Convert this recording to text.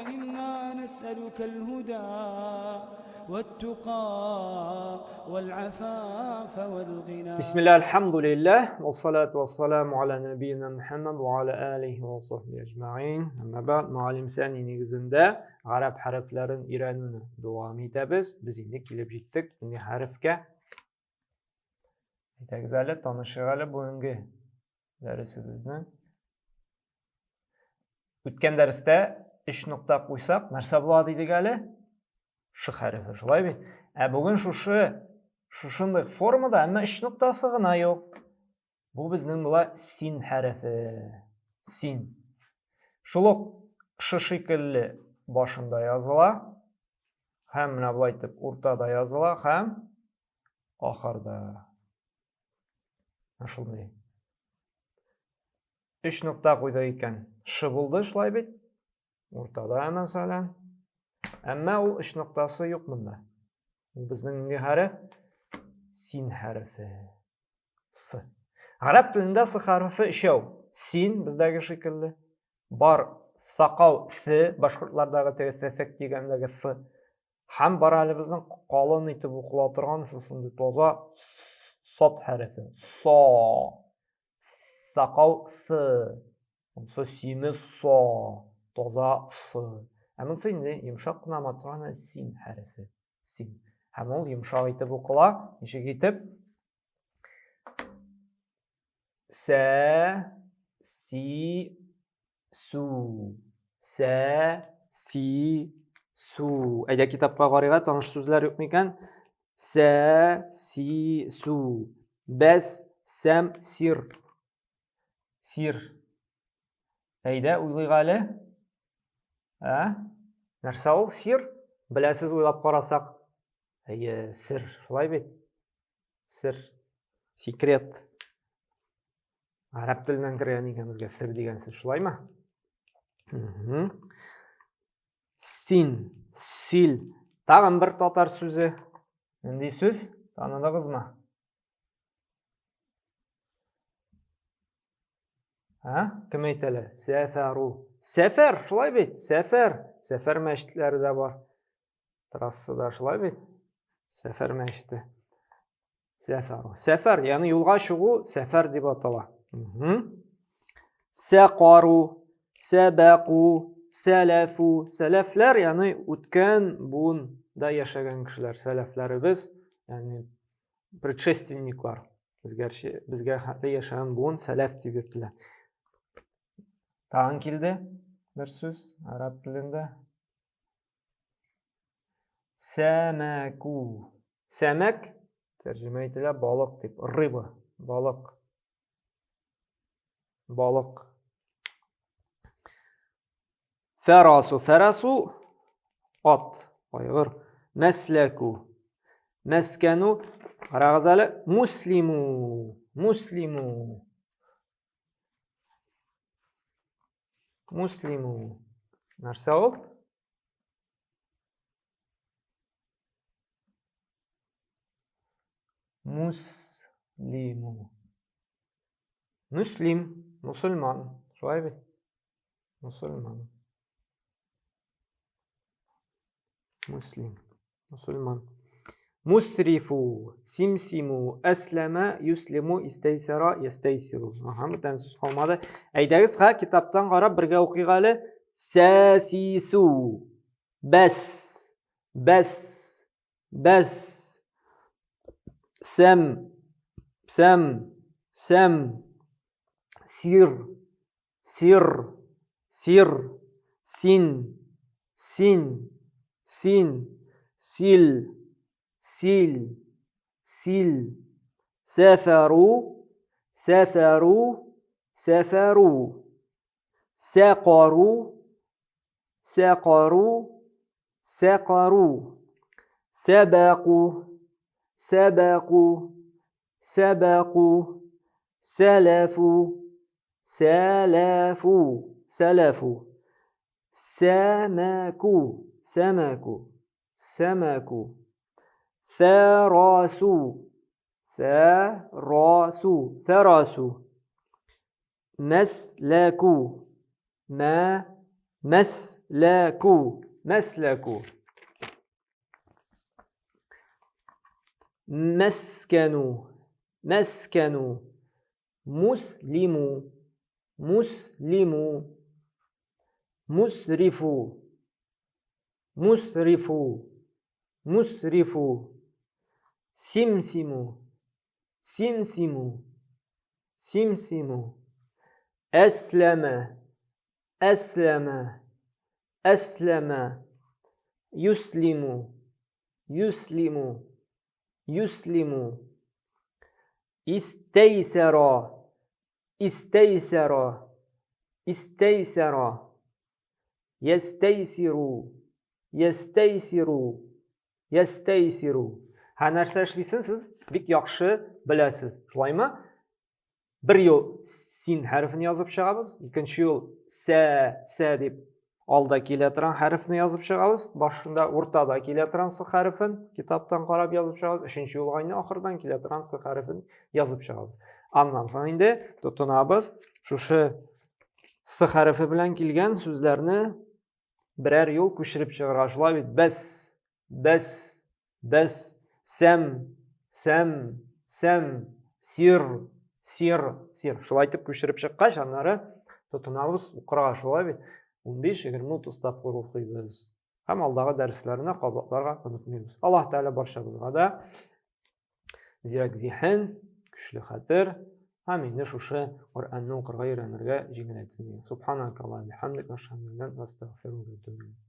إنا نسألك الهدى والتقى والعفاف والغنى. بسم الله، الحمد لله، والصلاة والسلام على نبينا محمد وعلى آله وصحبه أجمعين. Әмма бәгъд, Мөгаллим Сәни нигезендә гарәп хәрефләрен өйрәнүне дәвам итәбез. Без инде килеп җиттек инде хәрефкә. Әйдәгез әле, танышыйк әле бүгенге дәресебезне. Үткән дәрестә 3 нокта куйсак, нәрсә була дидек әле? Ш хәрефе, шулай бит? Ә бүген шушындый формада, әмма 3 ноктасы гына юк. Бу безнең була син хәрефе. Син. Шул ук ш шикелле башында языла. Һәм менә болай итеп уртада языла һәм ахырда. Шундый. 3 нокта куйдык икән. Ш булды, шулай бит? Уртада, мәсәлән. Әмма ул 3 ноктасы юк монда. Ул безнең нинди хәреф? Син хәрефе. С. Гарәп телендә с хәрефе өчәү. Син бездәге шикелле. Бар сакау с, башкортлардагы теге сәсәк дигәндәге с. Һәм бар әле безнең калын итеп укыла торган шушындый таза сот хәрефе. Со. Сакау с. Монысы симез со, таза с. Ә монысы инде йомшак кына матур гына син хәрефе. Син. Һәм ул йомшак итеп укыла. Ничек итеп? Сә, си, су. Сә, си, су. Әйдә китапка карыйк, таныш сүзләр юк микән? Сә, си, су. Бәс, сәм, сир. Сир. Әйдә, уйлыйк әле. Ә? Нәрсә ул сир? Беләсез, уйлап карасак. Әйе, сер, шулай бит? Сер. Секрет. Гарәп теленнән кергән икән безгә сер дигән сүз, шулаймы? Син, сил. Тагын бер татар сүзе. Нинди сүз? Таныдыгызмы? Ә? Кем әйтә әле? Сәфәру. Сәфәр, шулай бит? Сәфәр. Сәфәр мәчетләре дә бар. Трассада шулай бит? Сәфәр мәчете. Сәфәр. Сәфәр, ягъни юлга чыгу сәфәр дип атала. Сәкару, сәбәку, сәләфу. Сәләфләр, ягъни үткән буында яшәгән кешеләр, сәләфләребез, ягъни предшественниклар. Безгә, безгә хәтле яшәгән буын сәләф дип йөртелә. Тагын килде бер сүз араб телендә. Сәмәку. Сәмәк тәрҗемә ителә балык дип, рыба, балык. Балык. Фәрасу, фәрасу ат, айгыр. Мәсләку. Мәскәну, карагыз әле, муслиму, муслиму. Муслиму. Нәрсә ул? Муслиму. Муслим, мусульман. Шулай бит? Мусульман. Муслим. Мусульман. Мусрифу, симсиму, әсләмә, юслиму, истәйсәра, ястәйсиру. Ага, бүтән сүз калмады. Әйдәгез, ха, китаптан карап бергә укыйк әле. Сәсису. Бәс. Бәс. Бәс. Сәм. Сәм. Сәм. Сир. Сир, сир, син, син, син, сил, сил, сил, сәфәру, сәфәру, сәфәру, сәкару, сәкару, сәкару, сәбәку, сәбәку, сәбәку, сәләфу, сәләфу, сәләфу, сәмәку, сәмәку, сәмәку, фәрасу, фәрасу, фәрасу, мәсләку, мә, Мәсләку, мәсләку. Мәскәну, мәскәну. Муслиму, муслиму. Мусрифу, мусрифу, мусрифу. Симсиму, симсиму, симсиму. Әсләмә, әсләмә, әсләмә. Юслиму, юслиму, юслиму. Истәйсәра, истәйсәра, истәйсәра. Ястәйсиру, ястәйсиру, ястәйсиру. Һә, нәрсә эшлисен сез бик яхшы беләсез. Шулаймы? Бер юл син хәрефен язып чыгабыз, икенче юл сә, сә дип алда килә торган хәрефне язып чыгабыз, башында уртада килә торган с хәрефен китаптан карап язып чыгабыз, өченче юлга инде ахырдан килә торган с хәрефен язып чыгабыз. Аннан соң инде тотынабыз шушы с хәрефе белән килгән сүзләрне берәр юл күчереп чыгарга. Шулай бит, бәс, бәс, бәс, сәм, сәм, сәм, сир, сир, сир. Шулай итеп күчереп чыккач, аннары тотынабыз укырга. Шулай бит, 15-20 30 тапкыр укыйбыз. Һәм алдагы дәресләрне кабатларга онытмыйбыз. Аллаһ Тәгалә барчабызга да зирәк зиһен, көчле хәтер һәм инде шушы Коръәнне укырга өйрәнергә җиңеләйтсен. Субханакаллаһу бихамдик, ашһаду ан ла илаһа илля анта, астагфирука ва атубу илейк.